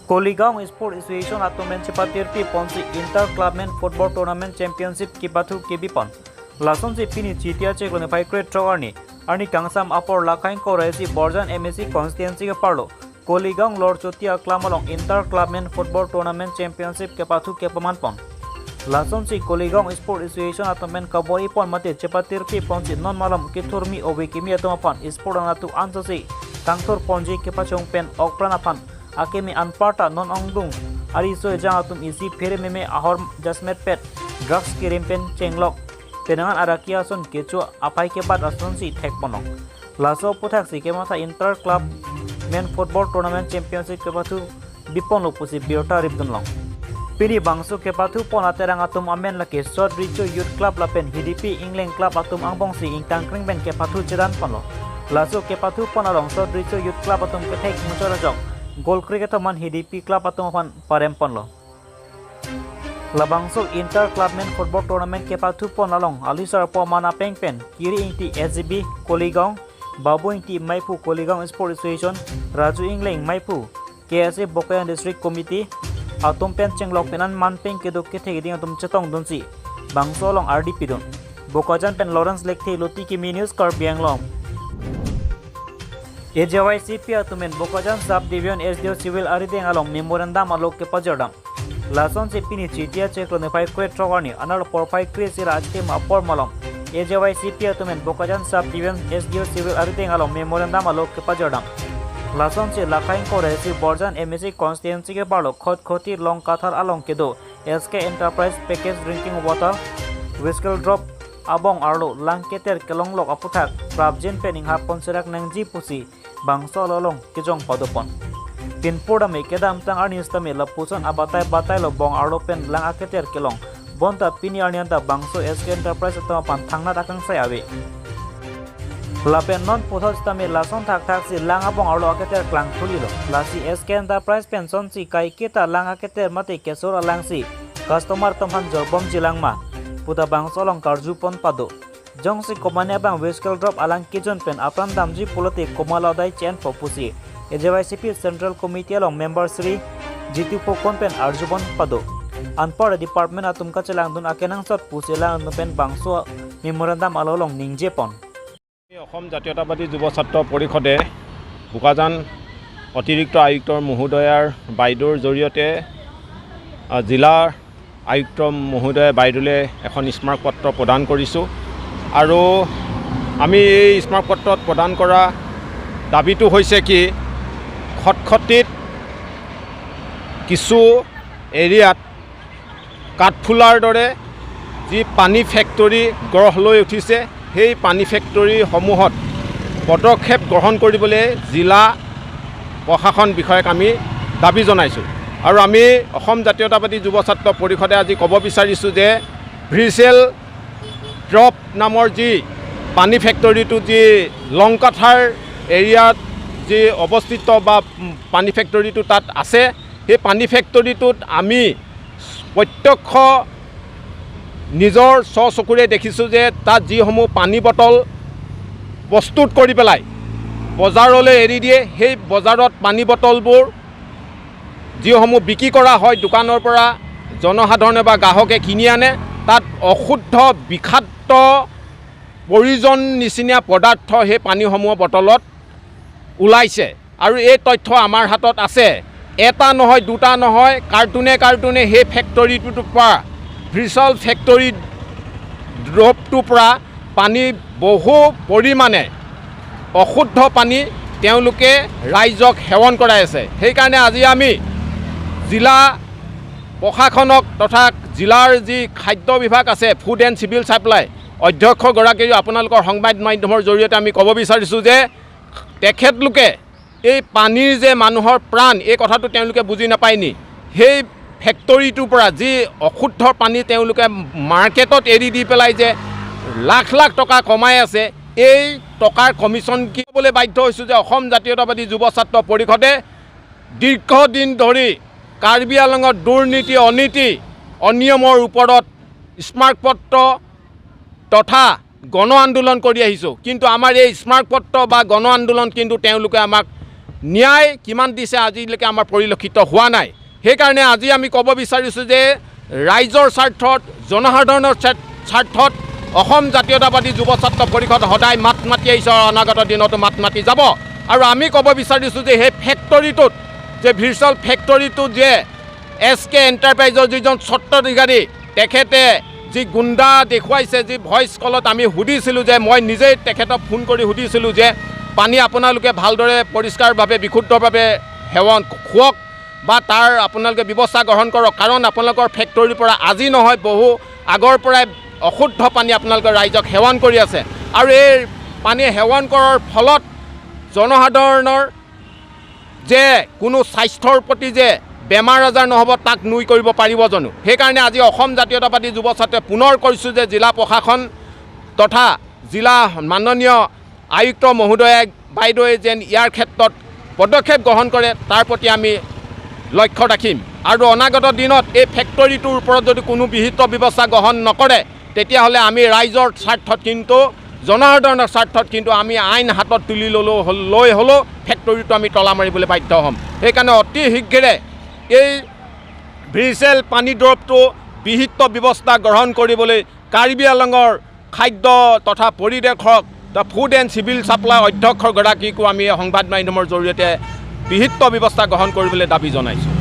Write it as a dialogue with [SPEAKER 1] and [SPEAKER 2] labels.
[SPEAKER 1] Koligaon Sport Association atumen Chepatirpi ponsi Inter Clubman Football Tournament Championship kipathu kibipon. Lason si pini chitia cheklone pai kret trogarni. Arni kangsam apor lakhain ko si Borjan MSc constituency ke parlo. Koligaon Lord Chotia Klamalong Inter Clubman Football Tournament Championship kepathu kepaman pon. Lason si Koligaon Sport Association atumen kaboi pon mate Chepatirpi ponsi non malam kithurmi obikimi atumapan sport anatu ansasi kangthor ponji kepachong pen okpranapan akemi anparta non ongdung ari so jang atum isi phere meme ahor jasmet pet drugs kirim pen chenglok penangan arakia son kecho apai ke bat ason si thek ponong laso puthak si kemata inter club men football tournament championship kepathu bipon lopusi biota ribdunlong pini bangsu kepathu pon aterang atum amen lake sot richo youth club lapen HDP England club atum angbong si ingtang kring ben kepathu chedan ponlo laso kepathu pon along sot richo youth club atum kethek muchorajok goal cricket man HDP club atum pan parem ponlo labangso inter clubman football tournament kepathu pon along alisar po mana pengpen kiri ingti SGB Koligaon Babu ingti Maipu Koligaon Sport Association Raju Ingleng Maipu KSA Bokajan District Committee atum pen chenglok penan manpeng kedo kethe ding atum chetong donsi bangso long RDP don Bokajan pen Lawrence Lekthe loti ki news Karbi Anglong AJYCP atumen Bokajan Sub Division SDO Civil arideng along memorandum alok ke pajardam lason se pini chitia cheklone pai kwe trogani anar porpai kre sira ajte ma por malong AJYCP atumen Bokajan Sub Division SDO Civil arideng along memorandum alok ke pajardam lason se lakhain kore si Borjan MSc constituency ke barlo khot khoti long kathar along kedo SK Enterprise package drinking water whistle drop abong arlo langketer kelonglok aputhak prabjen pening ha ponserak nangji pusi bangso lolong kijong padopon pinpur dame kedam tang arni stame la puson abatai batai lo bong arlo pen lang aketer kelong bonta pini arnianta bangso SK Enterprise atama pan thangna takang sai ave lapen non pothos tame lason thak thak si lang abong arlo aketer klang thulilo lasi SK Enterprise pension si kai kita lang aketer mate kesor alang si customer tomhan jorbom jilangma puta bangsolong karjupon pado jongsi komane bang weskel drop alang kijon pen apran damji pulote komalodai chen popusi AJYCP Central Committee along member Sri Jitu Pokon pen arjubon pado anpar department atum ka chelang dun akenang sot pusilang pen bangso memorandum alolong ningjepon
[SPEAKER 2] Assam জাতীয়তাবাদী যুৱ ছাত্ৰ পৰিষদে বোকাজান অতিৰিক্ত আয়ুক্তৰ মহোদয়াৰ বাইদেউৰ জৰিয়তে জিলাৰ আয়ুক্ত মহোদয় বাইদেউলৈ এখন স্মাৰকপত্ৰ প্ৰদান কৰিছোঁ আৰু আমি এই স্মাৰকপত্ৰত প্ৰদান কৰা দাবীটো হৈছে কি খটখটিত কিছু এৰিয়াত কাঠফুলাৰ দৰে যি পানী ফেক্টৰী গঢ় লৈ উঠিছে সেই পানী ফেক্টৰীসমূহত পদক্ষেপ গ্ৰহণ কৰিবলৈ জিলা প্ৰশাসন বিষয়াক আমি দাবী জনাইছোঁ আৰু আমি অসম জাতীয়তাবাদী যুৱ ছাত্ৰ পৰিষদে আজি ক'ব বিচাৰিছোঁ যে ভিৰ্চেল ড্ৰপ নামৰ যি পানী ফেক্টৰীটো যি লংকাথাৰ এৰিয়াত যি অৱস্থিত বা পানী ফেক্টৰীটো তাত আছে সেই পানী ফেক্টৰীটোত আমি প্ৰত্যক্ষ নিজৰ স্বচকুৰে দেখিছোঁ যে তাত যিসমূহ পানী বটল প্ৰস্তুত কৰি পেলাই বজাৰলৈ এৰি দিয়ে সেই বজাৰত পানী বটলবোৰ যিসমূহ বিক্ৰী কৰা হয় দোকানৰ পৰা জনসাধাৰণে বা গ্ৰাহকে কিনি আনে তাত অশুদ্ধ বিষাক্ত প্ৰয়োজন নিচিনা পদাৰ্থ সেই পানীসমূহৰ বটলত ওলাইছে আৰু এই তথ্য আমাৰ হাতত আছে। এটা নহয় দুটা নহয় কাৰ্টুনে কাৰ্টুনে সেই ফেক্টৰীটোৰ পৰা ভিৰ্চল ফেক্টৰী ড্ৰপটোৰ পৰা পানী বহু পৰিমাণে অশুদ্ধ পানী তেওঁলোকে ৰাইজক সেৱন কৰাই আছে। সেইকাৰণে আজি আমি জিলা প্ৰশাসনক তথা জিলাৰ যি খাদ্য বিভাগ আছে ফুড এণ্ড চিভিল ছাপ্লাই অধ্যক্ষগৰাকীও আপোনালোকৰ সংবাদ মাধ্যমৰ জৰিয়তে আমি ক'ব বিচাৰিছোঁ যে তেখেতলোকে এই পানীৰ যে মানুহৰ প্ৰাণ এই কথাটো তেওঁলোকে বুজি নাপায় নি সেই ফেক্টৰীটোৰ পৰা যি অশুদ্ধ পানী তেওঁলোকে মাৰ্কেটত এৰি দি পেলাই যে লাখ লাখ টকা কমাই আছে এই টকাৰ কমিশ্যন কি ক'বলৈ বাধ্য হৈছোঁ যে অসম জাতীয়তাবাদী যুৱ ছাত্ৰ পৰিষদে দীৰ্ঘদিন ধৰি কাৰ্বি আংলঙত দুৰ্নীতি অনীতি অনিয়মৰ ওপৰত স্মাৰকপত্ৰ তথা গণ আন্দোলন কৰি আহিছোঁ। কিন্তু আমাৰ এই স্মাৰকপত্ৰ বা গণ আন্দোলন কিন্তু তেওঁলোকে আমাক ন্যায় কিমান দিছে আজিলৈকে আমাৰ পৰিলক্ষিত হোৱা নাই। সেইকাৰণে আজি আমি ক'ব বিচাৰিছোঁ যে ৰাইজৰ স্বাৰ্থত, জনসাধাৰণৰ স্বাৰ্থত অসম জাতীয়তাবাদী যুৱ ছাত্ৰ পৰিষদ সদায় মাত মাতি আহিছে আৰু অনাগত দিনতো মাত মাতি যাব। আৰু আমি ক'ব বিচাৰিছোঁ যে সেই ফেক্টৰীটোত যে ভিৰচল ফেক্টৰীটোত যে এছ কে এণ্টাৰপ্ৰাইজৰ যিজন স্বত্বাধিকাৰী, তেখেতে যি গুণ্ডা দেখুৱাইছে, যি ভইচ কলত আমি সুধিছিলোঁ যে মই নিজেই তেখেতক ফোন কৰি সুধিছিলোঁ যে পানী আপোনালোকে ভালদৰে পৰিষ্কাৰভাৱে বিশুদ্ধভাৱে সেৱন খুৱক বা তাৰ আপোনালোকে ব্যৱস্থা গ্ৰহণ কৰক, কাৰণ আপোনালোকৰ ফেক্টৰীৰ পৰা আজি নহয় বহু আগৰ পৰাই অশুদ্ধ পানী আপোনালোকে ৰাইজক সেৱন কৰি আছে আৰু এই পানী সেৱন কৰাৰ ফলত জনসাধাৰণৰ যে কোনো স্বাস্থ্যৰ প্ৰতি যে বেমাৰ আজাৰ নহ'ব তাক নুই কৰিব পাৰিব জানো? সেইকাৰণে আজি অসম জাতীয়তাবাদী যুৱ ছাত্ৰই পুনৰ কৈছোঁ যে জিলা প্ৰশাসন তথা জিলা মাননীয় আয়ুক্ত মহোদয়ে বাইদেৱে যেন ইয়াৰ ক্ষেত্ৰত পদক্ষেপ গ্ৰহণ কৰে তাৰ প্ৰতি আমি লক্ষ্য ৰাখিম। আৰু অনাগত দিনত এই ফেক্টৰীটোৰ ওপৰত যদি কোনো বিহিত ব্যৱস্থা গ্ৰহণ নকৰে তেতিয়াহ'লে আমি ৰাইজৰ স্বাৰ্থত কিন্তু জনসাধাৰণৰ স্বাৰ্থত কিন্তু আমি আইন হাতত তুলি লৈ হ'লেও ফেক্টৰীটো আমি তলা মাৰিবলৈ বাধ্য হ'ম। সেইকাৰণে অতি শীঘ্ৰে এই ভিৰচেল পানী দৰৱটো বিহিত ব্যৱস্থা গ্ৰহণ কৰিবলৈ কাৰ্বি আংলঙৰ খাদ্য তথা পৰিদৰ্শক the food and civil supply অধ্যক্ষগৰাকীকো আমি সংবাদ মাধ্যমৰ জৰিয়তে বিহিত ব্যৱস্থা গ্ৰহণ কৰিবলৈ দাবী জনাইছোঁ।